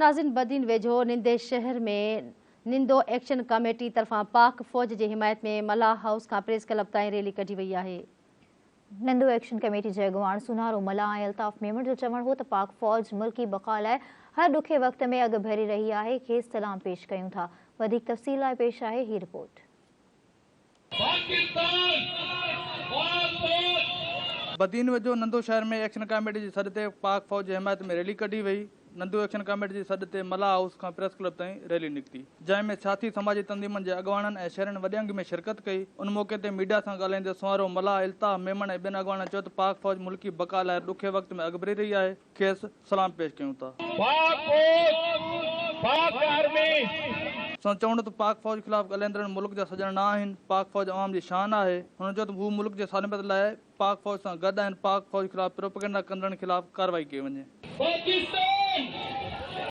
ناظرين بدين ويجهو نندي شهر ۾ نندو ايڪشن ڪاميٽي طرفان پاڪ فوج جي حمايت ۾ ملاح هائوس کان پريس ڪلب تائين ريلي ڪڍي وئي آهي. نندو ايڪشن ڪميٽي جي اڳواڻ سونارو ملاح ۽ الطاف ميمڻ جو چوڻ هو ته پاڪ فوج ملڪي بقا لاء هر ڏکي وقت ۾ اڳ ڀري رهي آهي، کيس سلام پيش ڪيون ٿا. وڌيڪ تفصيل لاء پيش آهي هي رپورٽ. پاڪستان پاڪ فوج. بدين ويجهو نندو شهر ۾ ايڪشن ڪاميٽي جي سڏ تي پاڪ فوج جي حمايت ۾ ريلي ڪڍي وئي. نندو ايڪشن ڪاميٽي جي سڏ تي ملاح هائوس کان پريس ڪلب تائين ريلي نڪتي، جنهن ۾ سياسي سماجي تنظيمن جي اڳواڻن ۽ شهرين وڏي انگ ۾ شرڪت ڪئي. ان موقعي تي ميڊيا سان ڳالهائيندي سونهارو ملاح، الطاف ميمڻ ۽ ٻين اڳواڻن چيو ته پاڪ فوج ملڪي بقا لاء ڏکي وقت ۾ اڳڀري رهي آهي، کيس سلام پيش ڪيون ٿا. پاڪ فوج، پاڪ آرمي. سندس چوڻ هو ته پاڪ فوج خلاف ڳالهائيندڙن ملڪ جا سڄڻ نه آهن، پاڪ فوج عوام جي شان آهي. هن چيو ته هو ملڪ جي سالميت لاء پاڪ فوج سان گڏ آهن، پاڪ فوج خلاف پروپيگنڊا ڪندڙن خلاف ڪارروائي ڪئي وڃي. پاڪستان!